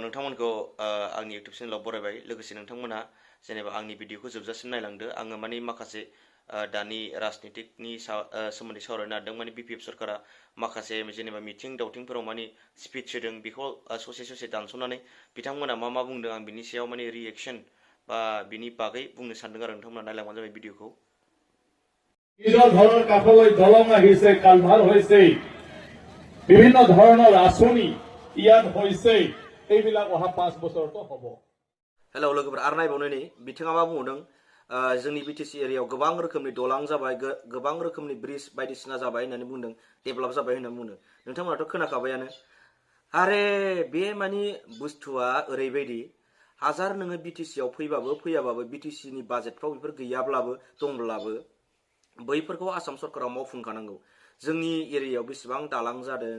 नोंथांमोनखौ आंनि इउटुब चेनेलाव बरायबाय लोगोसे नोंथांमोना जेनेबा आंनि भिडिअखौ जोबजासिम नायलांदो आङो माने माखासे दानि राजनितिकनि सोमोन्दै सावरायनो नागिरदों माने बिपिएफ सरकारा माखासे जेनेबा मिथिं दावथिंफोराव माने स्पिच होदों बेखौ ससे दानस'नानै बिथांमोना मा बुंदों आं बिनि सायाव माने रिएक्सन बा बिनि बागै बुंनो सानदों आरो नोंथांमोना नायलांबानो जाबाय भिडिअखौ। নিজৰ ঘৰৰ কাষলৈ দলং আহিছে, কালভাৰ হৈছে, বিভিন্ন ধৰণৰ আঁচনি ইয়াত হৈছে, এইবিলাক অহা 5 বছৰতো হ'ব। हेलौ लोगोफोर आरो नायबावनो नै बिथाङा मा बुंदों जोंनि बिटिसि एरियायाव गोबां रोखोमनि दलां जाबाय, गोबां रोखोमनि ब्रिज बायदिसिना जाबाय होननानै बुंदों, डेभेलप जाबाय होननानै बुंदों। नोंथांमोनाथ' खोनाखाबायानो। आरे बे माने बुस्थुआ ओरैबायदि हाजार नोङो बिटिसियाव फैबाबो फैयाबाबो बिटिसिनि बाजेटफ्राव बेफोर गैयाब्लाबो दंब्लाबो बैफोरखौ आसाम सरकारा मावफुंखानांगौ। जोंनि एरियायाव बेसेबां दालां जादों,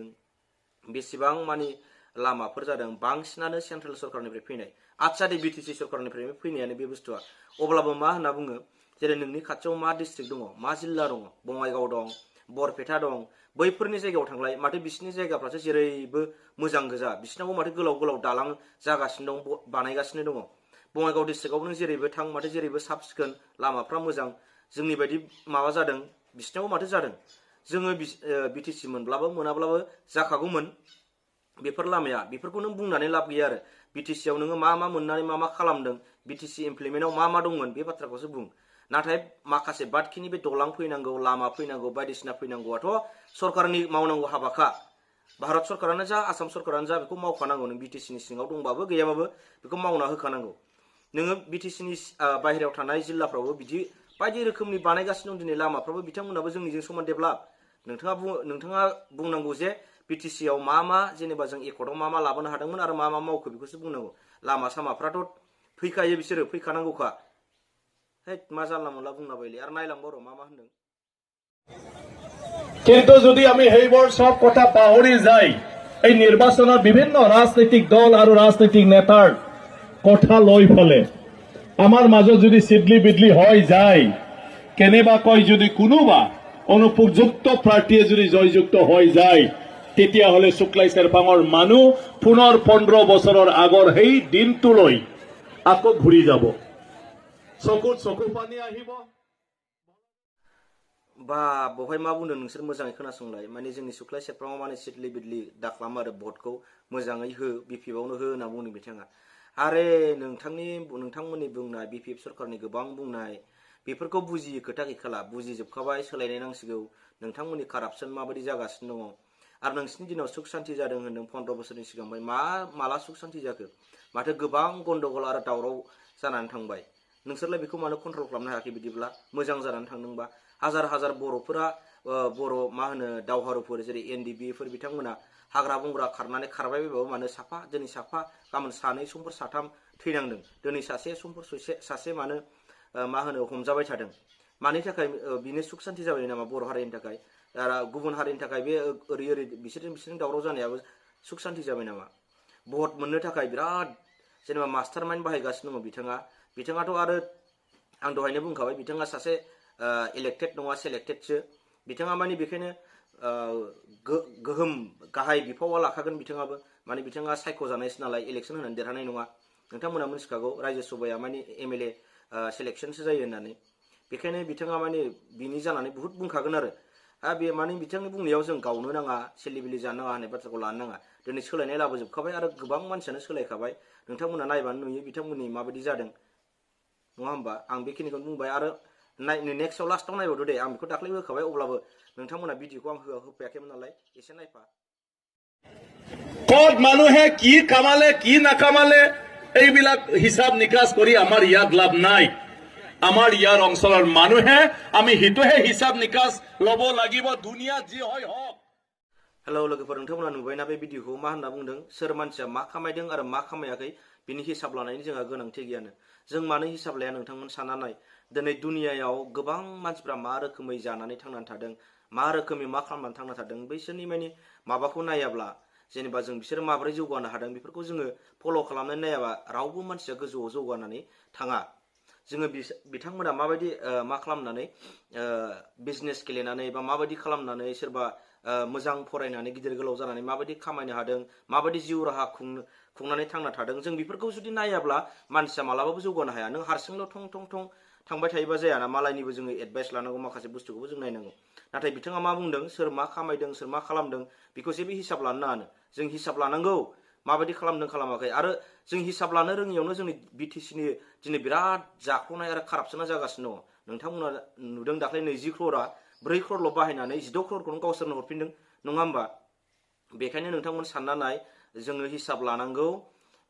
बेसेबां माने लामाफोर जादों, बांसिनानो सेन्ट्रेल सरकारनिफ्राय फैनाय। आच्ছা दे बिटिसि सरकारनिफ्राय फैनायानो बे बुस्थुआ। अब्लाबो मा होनना बुङो, जेरै नोंनि खाथियाव मा डिस्ट्रिक्ट दङ, मा जिल्ला दङ, बङाइगाव दं, बरपेटा दं, बैफोरनि जायगायाव थांलाय माथो बिसिनि जायगाफ्रासो जेरैबो मोजां गोजा, बिसिनावबो माथो गोलाव गोलाव दालां जागासिनो दं, बानायगासिनो दङ। बङाइगाव डिस्ट्रिक्टआव नों जेरैबो थां माथो जेरैबो साब सिखोन, लामाफ्रा मोजां, जोंनि बायदि माबा जादों, बिसिनावबो माथो जादों। जोङो बिटिसि मोनब्लाबो मोनाब्लाबो जाखागौमोन बेफोर लामाया। बेफोरखौ नों बुंनानै लाब गैया आरो बिटिसियाव नोङो मा मोननानै मा खालामदों, बिटिसि इमप्लिमेन्टआव मा दंमोन बे बाथ्राखौसो बुं। नाथाय माखासे बादखिनि बे दलां फैनांगौ, लामा फैनांगौ, बायदिसिना फैनांगौआथ' सरकारनि मावनांगौ हाबाखा। भारत सरकारानो जा आसाम सरकारानो जा बेखौ मावखानांगौ। नों बिटिसिनि सिङाव दंबाबो गैयाबाबो बेखौ मावना होखानांगौ। नोङो बिटिसिनि बाहेरायाव थानाय जिल्लाफ्रावबो बिदि बायदि रोखोमनि बानायगासिनो दं दिनै लामाफ्राबो, बिथांमोनाबो जोंनिजों समान डेभेलप। नोंथाङा बुंनांगौ जे बिटिसियाव मा जेनेबा जों एकर्डआव मा लाबोनो हादोंमोन आरो मा मावखो बेखौसो बुंनांगौ। लामा सामाफ्राथ' फैखायो, बिसोरो फैखानांगौखा। मा जानला मोनला बुंलाबायलै। आरो नायलांबाव र' मा होनदों। কিন্তু যদি আমি সেইবোৰ সব কথা পাহৰি যাই এই নিৰ্বাচনৰ বিভিন্ন ৰাজনৈতিক দল আৰু ৰাজনৈতিক নেতাৰ কথা লৈ ফেলে আমাৰ মাজত যদি চিডলি বিডলি হৈ যায়, কেনেবাকৈ যদি কোনোবা অনুপযুক্ত প্ৰাৰ্থীয়ে যদি জয়যুক্ত হৈ যায়, তেতিয়াহ'লে শুক্লাই চেৰপাঙৰ মানুহ পুনৰ 15 বছৰৰ আগৰ সেই দিনটোলৈ আকৌ ঘূৰি যাব। চকু পানী আহিব। बा बहाय मा बुंदों नोंसोर मोजाङै खोनासंलाय। माने जोंनि सुख्लाय सेरफ्राङाव माने सिडलि बिडलि दाख्लाम आरो भटखौ मोजाङै हो, बिपिएफआवनो हो होनना बुंदों बिथाङा। आरे नोंथांमोननि बुंनाय, बिपिएफ सरकारनि गोबां बुंनाय, बेफोरखौ बुजियै खोथा गैखाला, बुजिजोबखाबाय, सोलायनाय नांसिगौ। नोंथांमोननि कारापसन माबायदि जागासिनो दङ। आरो नोंसिनि दिनाव सुख शान्ति जादों होनदों 15 बोसोरनि सिगांबाय, माला सुख शान्ति जाखो? माथो गोबां गन्डगल आरो दावराव जानानै थांबाय। नोंसोरलाय बेखौ मानो कन्ट्रल खालामनो हायाखै? बिदिब्ला मोजां जानानै थांदोंबा हाजार हाजार बर'फोरा बर' मा होनो दावहारुफोर जेरै एनडिबिफोर बिथांमोना हाग्रा बंग्रा खारनानै खारबाय बायबाबो मानो साफा, दिनै साफा, गाबोन सानै समफोर साथाम थैनांदों, दिनै सासे समफोर सासे मानो मा होनो हमजाबाय थादों। मानि थाखाय? बिनो सुख शान्ति जाबाय नामा बर' हारिनि थाखाय? गुबुन हारिनि थाखाय बे ओरै बिसोरनि दावराव जानायाबो सुख शान्ति जाबाय नामा? भट मोननो थाखाय बिराद जेनेबा मास्टार माइन्ड बाहायगासिनो दङ बिथाङाथ' आरो आं दहायनो बुंखाबाय, बिथाङा सासे इलेक्टेड नङा, सेलेक्टेडसो। बिथाङा माने बेखायनो गोहोम गाहाय बिफावा लाखागोन बिथाङाबो। माने बिथाङा सायख'जानायसो नालाय, इलेक्सन होनानै देरहानाय नङा। नोंथांमोना मिथिखागौ रायजो सभाया माने एमएलए सेलेक्सनसो जायो होननानै। बेखायनो बिथाङा माने बिनि जानानै बुहुत बुंखागोन आरो बे माने बिथांनि बुंनायाव जों गावनो नाङा, सेलिबिलि जानो नाङा होननाय बाथ्राखौ लानो नाङा। दिनै सोलायनाय लाबोजोबखाबाय आरो गोबां मानसियानो सोलायखाबाय। नोंथांमोना नायबानो नुयो बिथांमोननि माबायदि जादों, नङा होमबा? आं बेखिनिखौनो बुंबाय। आरो नेक्स्टआव लास्टआव नायबावदो दे, आं बेखौ दाख्लैबो होखाबाय, अब्लाबो नोंथांमोना भिडिअखौ आं होफायाखैमोन नालाय एसे नायफा। ক'ত মানুহে কি কামালে কি নাকামালে এইবিলাক হিচাপ নিকাচ কৰি আমাৰ ইয়াত লাভ নাই। আমাৰ ইয়াৰ অঞ্চলৰ মানুহে আমি হিতহে হিচাপ নিকাচ ল'ব লাগিব, দুনিয়া যি হয় হওক। हेलौ लोगोफोर, नोंथांमोना नुबायना बे भिडिअखौ? मा होनना बुंदों? सोर मानसिया मा खामायदों आरो मा खामायाखै बिनि हिसाब लानायनि जोंहा गोनांथि गैयानो। जों मानो हिसाब लाया नोंथांमोन सानना नाय। दिनै दुनियायाव गोबां मानसिफ्रा मा रोखोमै जानानै थांनानै थादों, मा रोखोमै मा खालामनानै थांना थादों, बैसोरनि माने माबाखौ नायाब्ला, जेनेबा जों बिसोर माबोरै जौगानो हादों बेफोरखौ जोङो फल' खालामनानै नायाबा रावबो मानसिया गोजौआव जौगानानै थाङा। जोङो बिथांमोना माबायदि मा खालामनानै बिजनेस गेलेनानै बा माबायदि खालामनानै सोरबा मोजां फरायनानै गिदिर गोलाव जानानै माबायदि खामायनो हादों, माबायदि जिउ राहा खुंनानै थांना थादों, जों बेफोरखौ जुदि नायाब्ला मानसिया मालाबाबो जौगानो हाया। नों हारसिंल' थं थं थं थांबाय थायोबा जायाना, मालायनिबो जोङो एडभाइस लानांगौ, माखासे बुस्थुखौबो जों नायनांगौ। नाथाय बिथाङा मा बुंदों, सोर मा खामायदों, सोर मा खालामदों, बेखौ जेबो हिसाब लानो नाङानो। जों हिसाब लानांगौ माबायदि खालामदों खालामाखै। आरो जों हिसाब लानो रोङियावनो जोंनि बिटिसिनि दिनै बिराद जाख्ल'नाय आरो कारापसना जागासिनो दङ। नोंथांमोना नुदों दाख्लै 20 क्र'रा 4 क्र'रल' बाहायनानै 16 क्र'रखौनो गावसोरनो हरफिनदों, नङा होमबा? बेखायनो नोंथांमोन सानना नाय, जोङो हिसाब लानांगौ।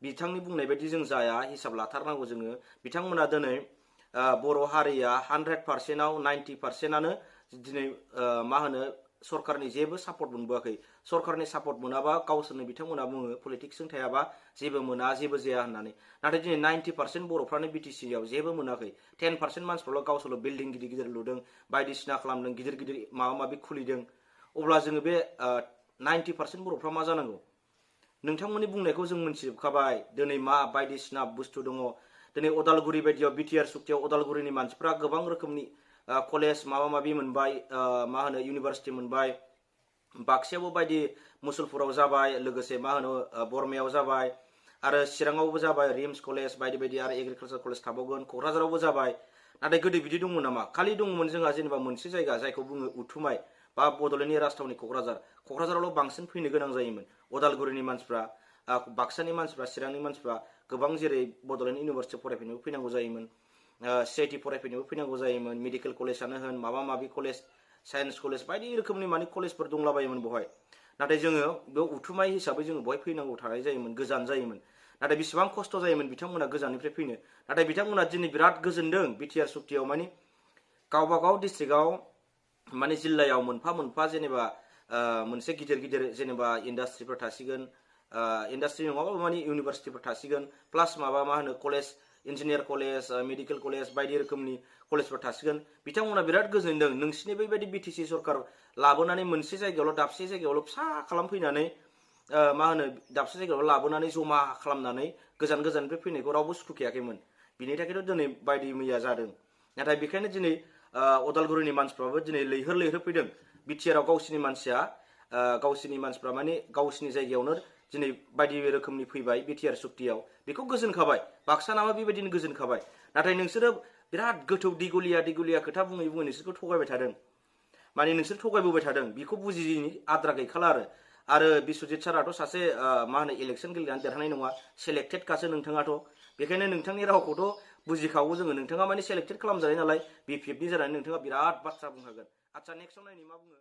बिथांनि बुंनाय बायदि जों जाया, हिसाब लाथारनांगौ जोङो। बिथांमोना दिनै बर' हारिया 100%आव 90%आनो दिनै मा होनो सरकारनि जेबो सापर्ट मोनबोआखै। सरकारनि सापर्ट मोनाबा गावसोरनो बिथांमोना बुङो पलिटिक्सजों थायाबा जेबो मोना, जेबो जाया होननानै। नाथाय दिनै 90% बर'फ्रानो बिटिसिआव जेबो मोनाखै। 10% मानसिफ्राल' गावसोरल' बिल्डिं गिदिर गिदिर लुदों, बायदिसिना खालामदों, गिदिर गिदिर माबा माबि खुलिदों। अब्ला जोङो बे 90% बर'फ्रा मा जानांगौ? नोंथांमोननि बुंनायखौ जों मोनथिजोबखाबाय। दिनै मा बायदिसिना बुस्थु दङ। दिनै अदालगुरि बायदियाव बिटिआर सुक्तियाव अदालगुरिनि मानसिफ्रा गोबां रोखोमनि कलेज माबा माबि मोनबाय, मा होनो इउनिभारसिटि मोनबाय। बाक्सायावबो बायदि मुसलपुराव जाबाय, लोगोसे मा होनो बरमायाव जाबाय, आरो चिराङावबो जाबाय रिम्स कलेज बायदि बायदि, आरो एग्रिकालसार कलेज थाबावगोन, क'क्राझारावबो जाबाय। नाथाय गोदो बिदि दंमोन नामा? खालि दंमोन जोंहा जेनेबा मोनसे जायगा जायखौ बुङो उथुमाय बा बड'लेण्डनि राजथावनि क'क्राझारावल' बांसिन फैनो गोनां जायोमोन। अदालगुरिनि मानसिफ्रा, बाक्सानि मानसिफ्रा, चिरांनि मानसिफ्रा गोबां जेरै बड'लेण्ड इउनिभारसिटि फरायफैनोबो फैनांगौ जायोमोन, CIT फरायफैनोबो फैनांगौ जायोमोन, मेडिकेल कलेजानो होन, माबा माबि कलेज, साइन्स कलेज, बायदि रोखोमनि माने कलेजफोर दंलाबायोमोन बहाय। नाथाय जोङो बे उथुमाय हिसाबै जोङो बहाय फैनांगौ थानाय जायोमोन, गोजान जायोमोन। नाथाय बेसेबां खस्थ' जायोमोन बिथांमोना गोजाननिफ्राय फैनो। नाथाय बिथांमोना दिनै बिराद गोजोनदों बिटिआर सुक्तियाव, माने गावबागाव डिस्ट्रिक्टआव माने जिल्लायाव मोनफा मोनफा जेनेबा मोनसे गिदिर गिदिर जेनेबा इन्डास्ट्रिफोर थासिगोन, इन्डास्ट्रि नङाबाबो माने इउनिभारसिटिफोर थासिगोन, प्लास माबा मा होनो college, engineer college, medical college, बायदि रोखोमनि कलेजफोर थासिगोन। बिथांमोना बिराद गोजोनदों। नोंसिनि बेबायदि बिटिसि सरकार लाबोनानै मोनसे जायगायावल' दाबसे जायगायावल' फिसा खालामफैनानै मा होनो दाबसे जायगायाव लाबोनानै जमा खालामनानै गोजान गोजाननिफ्राय फैनायखौ रावबो सुखुखायाखैमोन। बिनि थाखायथ' दिनै बायदि मैया जादों। नाथाय बेखायनो दिनै अदालगुरिनि मानसिफ्राबो दिनै लैहोर लैहोर फैदों। बिटिआराव गावसिनि मानसिफ्रा माने गावसिनि जायगायावनो दिनै बायदि रोखोमनि फैबाय बिटिआर सुक्तियाव। बेखौ गोजोनखाबाय, बाक्सानाबो बेबायदिनो गोजोनखाबाय। नाथाय नोंसोरो बिराद गोथौ दिगलिया खोथा बुङै बुङै नोंसोरखौ थगायबाय थादों, माने नोंसोर थगायबोबाय थादों। बेखौ बुजियैनि आद्रा गैखाला। आरो बिस्वजित साराथ' सासे मा होनो इलेक्सन गेलेनानै देरहानाय नङा, सेलेक्टेडखासो नोंथाङाथ'। बेखायनो नोंथांनि रावखौथ' बुजिखागौ जोङो। नोंथाङा माने सेलेक्टेड खालामजानाय नालाय, BPFनि जानानै नोंथाङा बिराद बाथ्रा बुंखागोन। आदसा नेक्स्टआव नायनि मा बुङो।